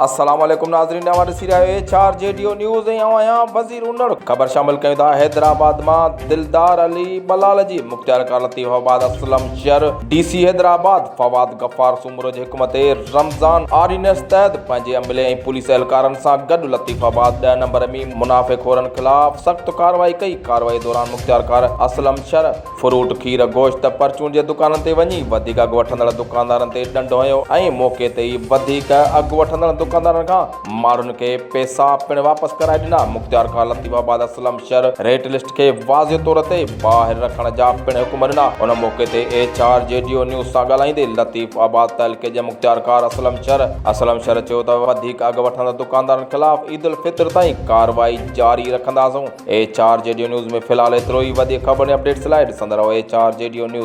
السلام عليڪم ناظرين اوهان ڏسي رهيا آهيو H R G D O news ۽ آئون آهيان وزير انڙ خبر شامل ڪيون ٿا حيدرآباد مان دلدار علي بلال جي مختيارڪار لطيف آباد اسلم شھر ڊي سي حيدرآباد فواد غفار سومرو جي حڪم تي رمضان آرڊيننس تحت پنهنجي عملي ۽ پوليس اهلڪارن سان گڏ لطيف آباد ڏهه نمبر ۾ منافع خورن خلاف سخت ڪارروائي ڪئي ڪارروائي دوران مختيارڪار اسلم شھر فروٽ، کير، گوشت، پرچون جي دڪانن تي وڃي وڌيڪ اگهه وٺندڙ دڪاندارن تي ڏنڊ هنيو ۽ موقعي تي ئي وڌيڪ اگهه وٺندڙ دڪاندارن کان ماڻهن کي پئسا پڻ واپس ڪرائي ڏنا. مختيارڪار لطيف آباد اسلم شھر ريٽ لسٽ کي واضح طور تي ٻاهر رکڻ جا پڻ حڪم ڏنا. ان موقعي تي H R G D O news سان ڳالهائيندي لطيف آباد تعلقي جي مختيارڪار اسلم شھر اسلم شھر چيو ته وڌيڪ اگهه وٺندڙ دڪاندارن خلاف عيدالفطر تائين ڪارروائي جاري رکنداسون. H R G D news ۾ في الحال ايترو ئي وڌيڪ خبرن ۽ اپڊيٽس لاء ڏسندا رهو H R G D news.